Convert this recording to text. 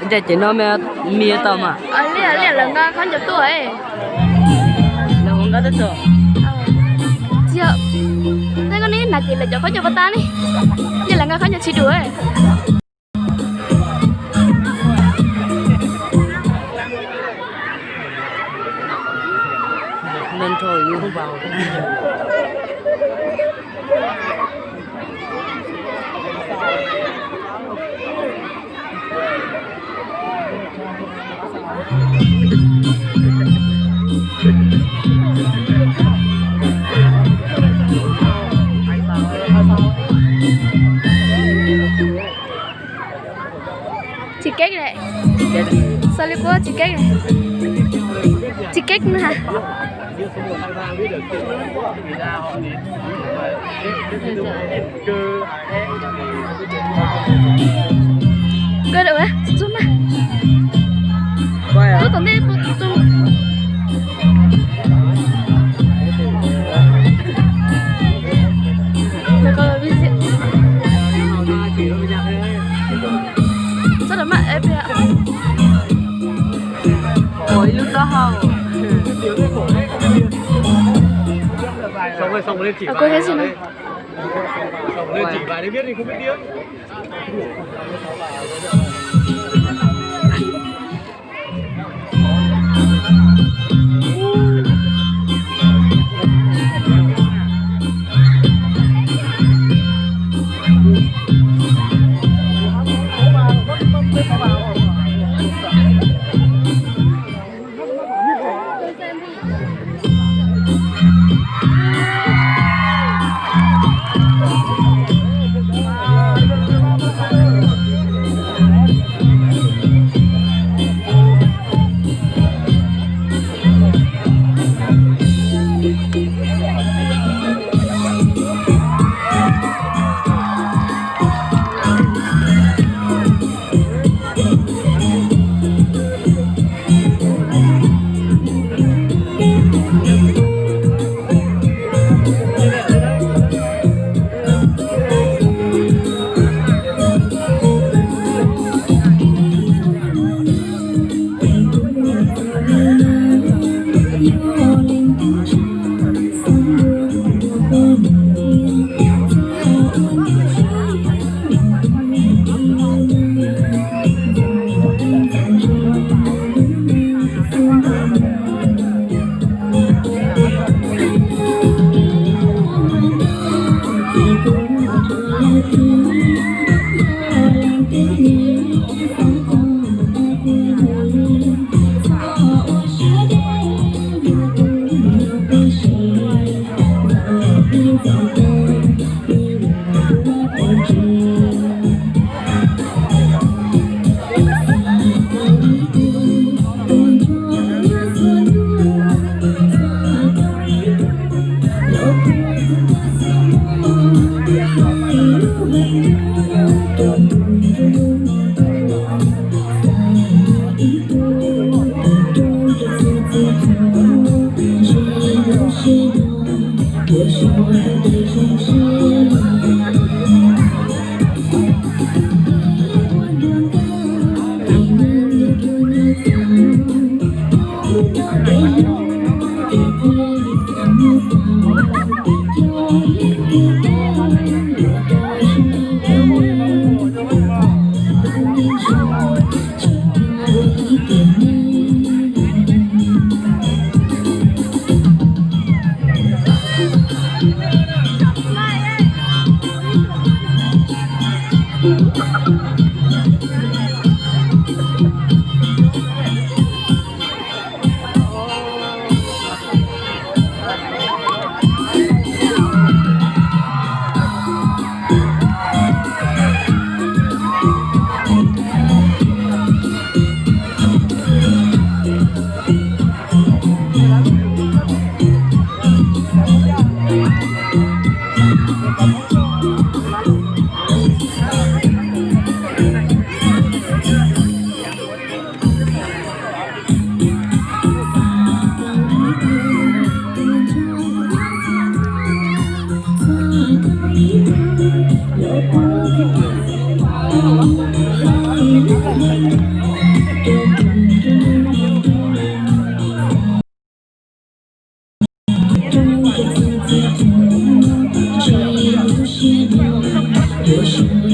Ntshe ces no me, me tau mas. Liaj, liaj lawv nqa khaub ncaws tuaj. Lawv ua nqa tuaj tso. Tsis yog, nej koj ne, hnav ces lawv cov khaub ncaws pas tas ne. Liaj lawv nqa khaub ncaws tsis dum. Tsis keeb lawm. Xav li kuv tsis keeb, tsis keeb na. Koj dawm txog mas. Koj tom ntej. Txhob lawv maj eb pliag. Ua ib lub taub hau. Koj thiab xwb no. Yuav sib